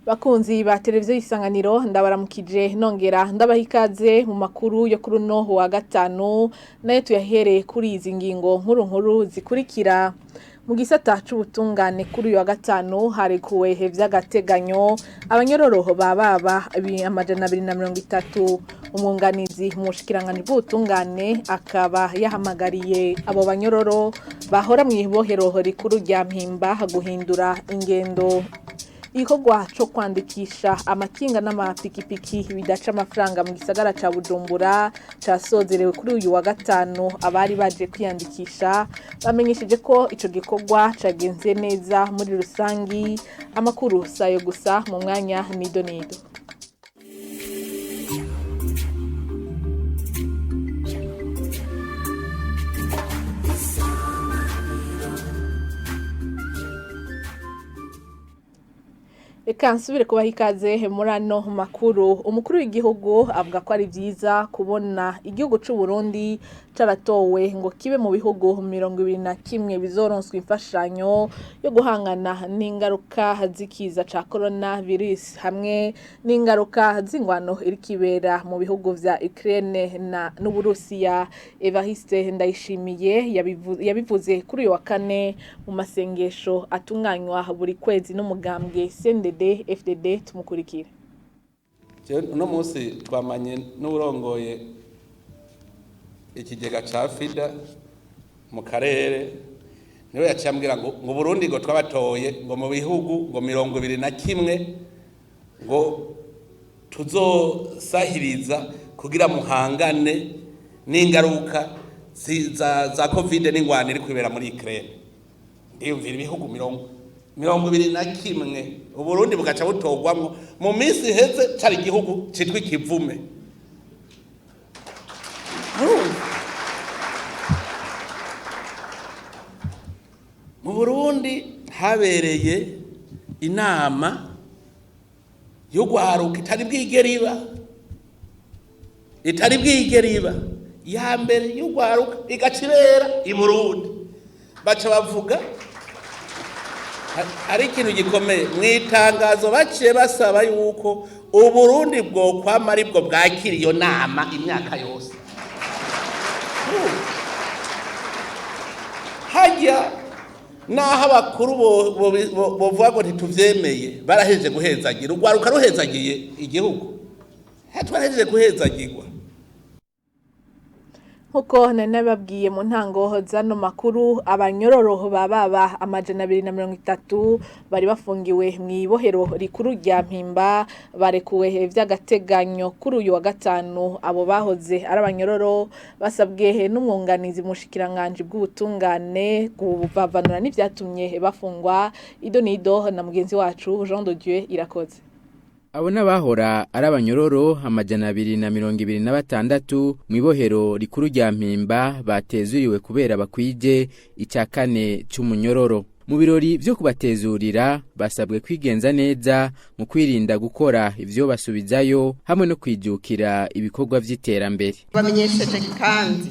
Bakunzi ba televiziyo y'isanganiro, ndabaramukije nongera ndabaha ikaze mu makuru yo kuri uno wa gatanu, nayo tuyahereye kuri izi ngingo nkuru nkuru zikurikira. Mu gisata c'ubutungane, kuri uyu wa gatanu harekuwe vy'agateganyo abanyororo baba 230. Umwunganizi mu bushikiranganji bw'ubutungane akaba yahamagariye abo banyororo bahora mw'ibohero rikuru rya Mpimba guhindura ingendo. Igikorwa co kwandikisha amakinga n'amapikipiki bidaca amafaranga mu gisagara ca Bujumbura casozerewe kuri uyu wa gatanu. Abari baje kwiyandikisha bamenyesheje ko ico gikorwa cagenze neza muri rusangi. Amakuru sayo gusa, mu mwanya nido nido. Reka nsubire kubaha ikaze muri ano makuru. Umukuru w'igihugu avuga ko ari vyiza kubona igihugu c'u Burundi caratowe ngo kibe mu bihugu 21 bizoronswa imfashanyo yo guhangana n'ingaruka z'ikiza ca corona virus hamwe n'ingaruka z'ingwano iriko ibera mu bihugu vya Ukraine na n'Uburusiya. Evariste Ndayishimiye yabivuze kuri uyu wa kane mu masengesho atunganywa buri kwezi n'umugambwe CNDD FDD. Tumukurikire. Uno munsi twamanye n'urongoye ikigega ca FIDA mu karere, niwe yaciye ambwira ngo Burundi ngo twabatoye ngo mu bihugu ngo 21 ngo tuzosahiriza kugira muhangane n'ingaruka za Covid n'ingwano iri kwibera muri Ukraine. Ndiyumvira ibihugu 21, Uburundi bugaca butorwamwo. Mu minsi iheze cari igihugu citwa ikivume. Mu Burundi habereye inama yo guharuka itari bwigere iba, itari bwigere iba ya mbere yo guharuka, igaca ibera i Burundi. Baca bavuga ari ikintu gikomeye. Mu itangazo baciye basaba yuko Uburundi bwokwama aribwo bwakira iyo nama imyaka yose. Hajya naho abakuru bovuga ngo ntituvyemeye, barahejeje guhezagira urwaruka, ruhezagiye igihugu, twarahejeje guhezagirwa. Nkuko nari nababwiye mu ntango zano makuru, abanyororo baba 230 bari bafungiwe mw'ibohero rikuru rya Mpimba barekuwe vy'agateganyo kuri uyu wa gatanu. Abo bahoze ari abanyororo basabwe n'umwunganizi mu bushikiranganji bw'ubutungane kubavanura n'ivyatumye bafungwa. Ido nido na mugenzi wacu Jean de Dieu Irakoze. Abo n'abahora ari abanyororo 226 mw'ibohero rikuru rya Mpimba batezuriwe kubera bakwije icya kane c'umunyororo. Mu birori vyo kubatezurira basabwe kwigenza neza mu kwirinda gukora ivyo basubizayo hamwe no kwijukira ibikorwa vy'iterambere. Bamenyesheje kandi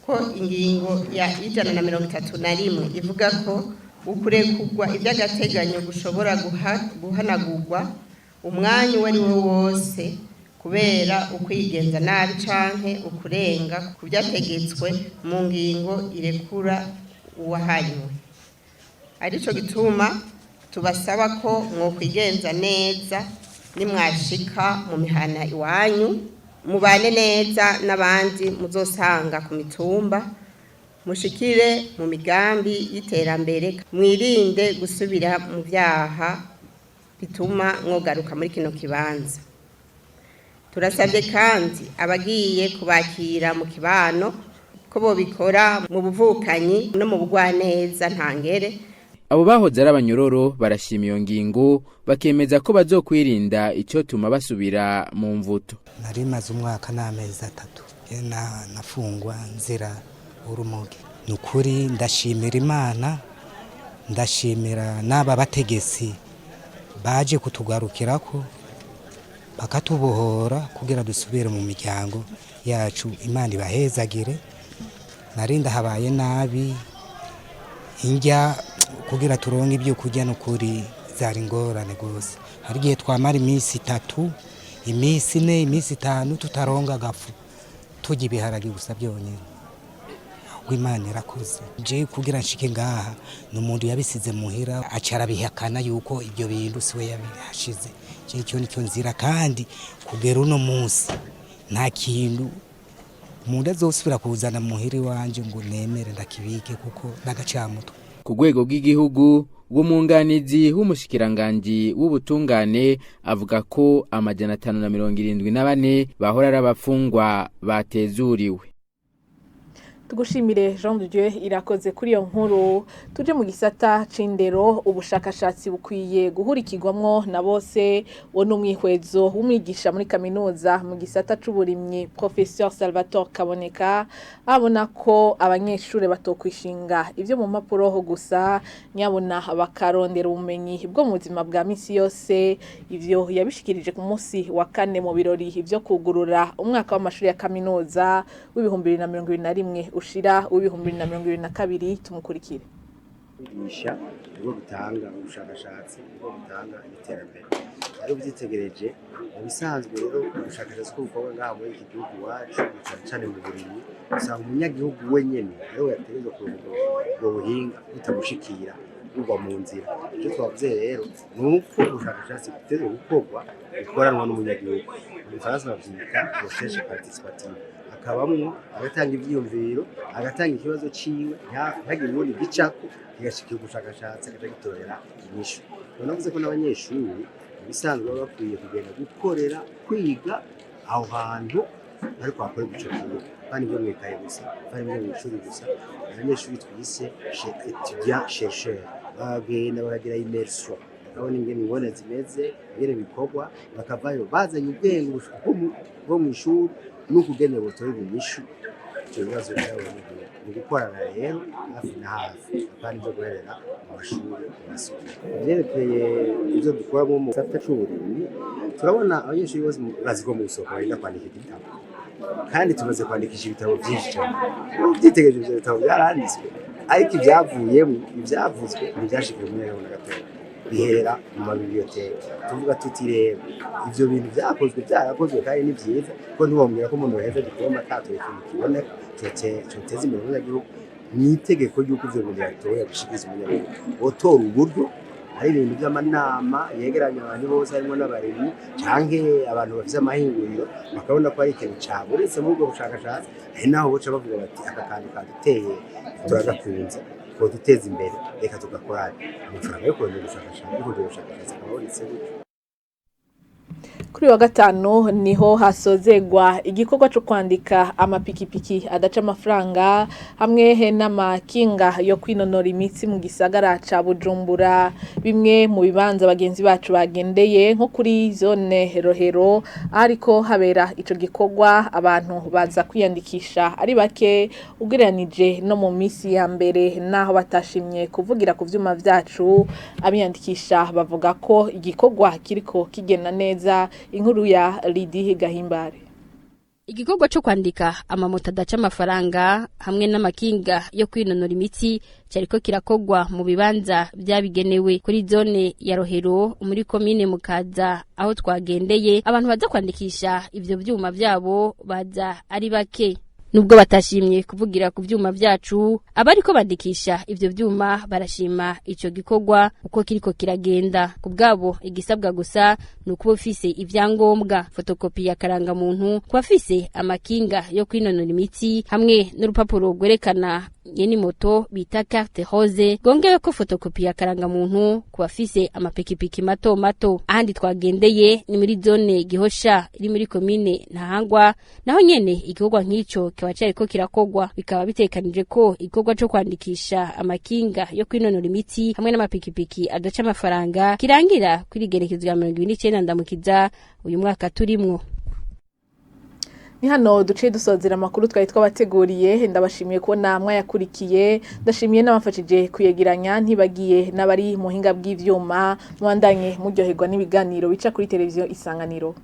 ko ingingo ya 131 ivuga ko ukurekurwa iby'agateganyo gushobora guhanagurwa umwanya uwo ari wo wose kubera ukwigenza nabi canke ukurenga ku byategetswe mu ngingo irekura uwahanywe. Arico gituma tubasaba ko mwokwigenza neza nimwashika mu mihana iwanyu, mubane neza n'abandi muzosanga ku mitumba, mushikire mu migambi y'iterambere, mwirinde gusubira mu vyaha bituma mwogaruka muri kino kibanza. Turasabye kandi abagiye kubakira mu kibano ko bobikora mu buvukanyi no mu bugwaneza ntangere. Abo bahoze ari abanyororo barashima iyo ngingo, bakemeza ko bazokwirinda icyo tuma basubira mu mvuto. Nari maze umwaka n'amezi 3 nafungwa nzira urumogi. Ni ukuri ndashimira Imana, ndashimira n'aba bategetsi baje kutugarukirako bakatubohora kugira dusubire mu miryango yacu. Imana ibahezagire. Nari ndahabaye nabi, indya kugira turonke ibyo kurya n'ukuri. Zari ingorane rwose. Hari igihe twamara iminsi 3, iminsi 4, iminsi 5 tutaronga agafu, turya ibiharage gusa byonyine. Ahubwo Imana irakoze. Je kugira nshike ngaha ni umuntu yabisize muhira aca arabihakana yuko ibyo bintu siwe yabihashize. Je icyo nicyo nzira, kandi kugera uno munsi nta kintu umuntu azosubira kuzana muhira iwanje ngo nemere ndakibike, kuko n'agacamutwe. Ku rwego rw'igihugu, uwo mwunganizi w'umushikiranganji w'ubutungane avuga ko 574 bahora ari abafungwa batezuriwe. Tugushimire Jean de Dieu Irakoze kuri iyo nkuru. Tuje mu gisata c'indero. Ubushakashatsi bukwiye guhurikirwamwo na bose. Wo n'umwihwezo w'umwigisha muri kaminuza mu gisata c'uburimyi, Professeur Salvatore Kaboneka, abona ko abanyeshure batokwishinga ivyo mu mpapuro gusa, nyabona bakarondera ubumenyi bwo mu buzima bwa misi yose. Ivyo yabishikirije ku munsi wa kane mu birori vyo kugurura umwaka w'amashuri ya kaminuza w'2021 ushira w'2022. Tumukurikire. Kwigisha nibwo butanga ubushakashatsi, nibwo butanga iterambere. Rero ubyitegereje mu bisanzwe rero, ubushakashatsi bwo bukorwa ngaha muri iki gihugu iwacu, na cane cane mu burimyi, usanga umunyagihugu wenyene ariwe yategerezwa kuronka ubwo buhinga, butamushikira, bugwa mu nzira. Icyo twavuze rero ni uko ubushakashatsi butegerezwa gukorwa bukoranwa n'umunyagihugu. Mu Gifaransa bavyita recherche participative. Akabamwo, agatanga ivyiyumviro, agatanga ikibazo ciwe, ntihagire uwundi gicako, kigashikira ubushakashatsi, agaca gitorera inyishu. Navuze ko n'abanyeshuri mu bisanzwe baba bakwiye kugenda gukorera, kwiga aho hantu ariko hakorerwa ico kintu, kandi ibyo mw'ikaye gusa, kandi ibyo mw'ishuri gusa. Abanyeshuri twise étudiant chercheur bagenda bakagira immersion, bakabona ingene ingorane zimeze, ingene bikorwa, bakavayo bazanye ubwenge bwo mw'ishuri n'ukugene botorera inyishu ivyo bibazo vy'abanyagihugu. Ni gukorana rero hafi na hafi, apana ivyo guherera mu mashuri, mu masomero. Ivyerekeye ivyo dukoramo mu gisata c'uburimyi, turabona abanyeshuri bose bazi ko mu gusohoka barinda kwandika igitabo, kandi tumaze kwandikisha ibitabo vyinshi cane. Uvyitegereje, ivyo bitabo vyaranditswe, ariko ivyavuyemwo, ivyavuzwe ntivyashikiye umunyagihugu na gatoya, bihera mu ma bibliothèques. Tuvuga tuti rero ivyo bintu vyakozwe, vyarakozwe kandi ni vyiza, kuko ntiwombwira ko umuntu yoheza diplôme atatoye ikintu kiboneka coteza imbere umunyagihugu. Ni itegeko ry'uko ivyo bintu yatoye abishikiriza umunyagihugu. Wotora uburyo hari ibintu vy'amanama yegeranya abantu bose, harimwo n'abarimyi canke abantu bafise amahinguriro, bakabona ko ari ikintu caburetse muri ubwo bushakashatsi. Hari naho boca bavuga bati: "Aka kantu kaduteye, turagakunze, koduteza imbere, reka tugakorane." Amafaranga yo kurondera ubushakashatsi, yo kurondera ubushakashatsi akaba abonetse gutyo. Kuri wa gatanu niho hasozegwa igikorwa cyo kwandika amapikipiki adaca amafaranga hamwe n'amakinga yo kwinonora imitsi mu gisagara ca Bujumbura. Bimwe mu bibanza bagenzi bacu bagendeye, nko kuri zone Rohero ariko habera ico gikorwa, abantu baza kwiyandikisha ari bake ugereranije no mu misi ya mbere, naho batashimye kuvugira ku vyuma vyacu. Abiyandikisha bavuga ko igikorwa kiriko kigenda neza. Inkuru ya Lydie Gahimbare. Igikorwa cyo kwandika amamoto adaca amafaranga hamwe n'amakinga yo kwinonora imitsi cyariko kirakogwa mu bibanza byabigenewe kuri zone ya Rohero muri komine Mukaza aho twagendeye. Abantu baza kwandikisha ivyo vyuma vyabo baza ari bake, nubwo batashimye kuvugira ku vyuma vyacu. Abariko bandikisha ivyo vyuma barashima ico gikorwa uko kiriko kiragenda. Ku bwabo, igisabwa gusa ni ukuba ufise ivyangombwa: fotokopi ya karangamuntu ku bafise amakinga yo kwinonora imitsi, hamwe n'urupapuro rwerekana nyene moto bita carte rose, rwongeweko fotokopi ya karangamuntu ku bafise amapikipiki mato mato. Ahandi twagendeye ni muri zone Gihosha iri muri komine Ntahangwa. Naho nyene igikorwa nk'ico kikaba cariko kirakogwa. Bikaba bitekanije ko igikorwa co kwandikisha amakinga yo kwinonora imitsi hamwe n'amapikipiki adaca amafaranga kirangira kuri igerekezo rya 29 Ndamukiza uyu mwaka turimwo. Ni hano duciye dusozera amakuru twari twabateguriye. Ndabashimiye kubona mwayakurikiye, ndashimiye n'abafashije kuyegeranya, ntibagiye n'abari mu buhinga bw'ivyuma. Mubandanye muryoherwa n'ibiganiro bica kuri televiziyo Isanganiro.